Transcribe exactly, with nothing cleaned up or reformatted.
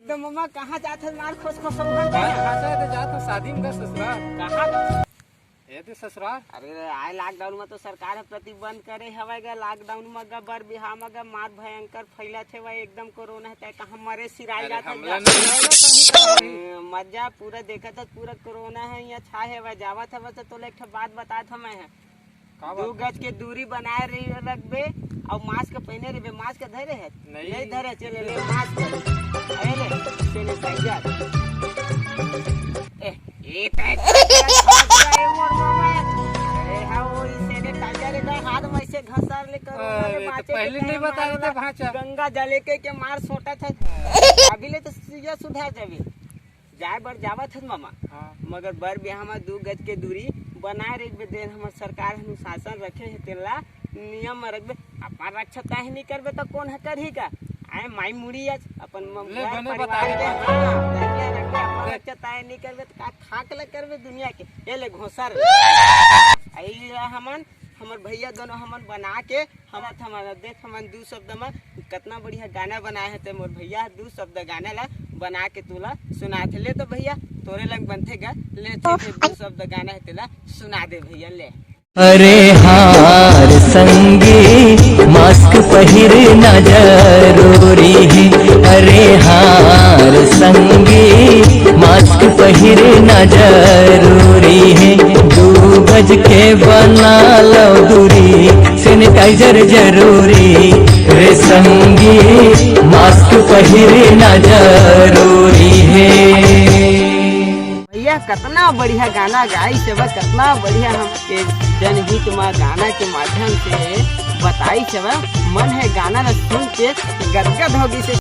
तो मम्मा, कहाँ जात हस मार खोस खोस होवत हे? कहाँ जात हस? शादी में का ससुराल। कहाँ? ए दे ससुराल। अरे रे, आए लॉकडाउन में तो सरकार ह प्रतिबंध करे हवय गा। लॉकडाउन में गा, बर बिहाव में गा, मार भयंकर फैलत हे वह एकदम कोरोना हे, तय कहाँ मरे सिराय अरे जात हे हमला गा। नहीं आएगा कहीं का भी। ए, मजा पूरा देखत हस, पूरा कोरोना हे, यहाँ छाए हे वह, जावत हे वह, तो तोला एक ठो बात बतात हवं मैं ह। का दू बात? गज के दूरी बनाए रही रखबे, अउ मास्क पहने रहिबे। मास्क धरे हे? नहीं। नहीं धरे, चले ले मास्क। अरे ले, सैनिटाइजर। ए, ए, पैक कर दिया, भाग गया, ए, मोर मोबाइल। अरे हाँ, वो सैनिटाइजर एकदम हाथ में ऐसे घसर ले करो, अरे, तो बाँचे पहले के नहीं टाइम बता मारो देते, ना, भाँचा। गंगा जले के, के मार सोटा था। अभी ले तो सुइया सुधार जाबे। जाए बर जावत हस मामा, हाँ। मगर बर बिहाव म दू गज के दूरी बनाए रखबे, देन हमर सरकार अनुशासन रखे हे, तेला नियम म रखबे। अपन रक्षा ताही नहीं करबे त कोन ह करही का? आए माई मुड़ी आज अपन म-, ले घर बने परिवार बता के, दे। हाँ, रखबे, रखबे, अपन ले। रक्षा ताही नहीं करबे त का खाक ल करबे दुनिया के? ये ले घोसर। आई हमन, हमर भैया दोनों हमन बना के हमर थमा देख, हमन दू शब्द म कतना बढ़िया गाना बनाए हे ते मोर भैया ह। दू शब्द गाना ला बना के तोला सुनाथे। ले तो भैया, तोरे लंग बनथे गा, ले ते, ते दू शब्द गाना हे तेला सुना दे भैया, ले। अरे हार संगी, मास्क पहिरना जरूरी हे। अरे हार संगी, मास्क पहिरना जरूरी हे। दू गज के बना लो दूरी, सैनिटाइजर जरूरी रे संगी, मास्क पहिरना जरूरी हे। भैया, कतना बढ़िया गाना गाइस हे बा, कतना बढ़िया हमके जनहित म गाना के माध्यम से बताइस हे बा। मन हे गाना ला सुन के गदगद हो गइस हे,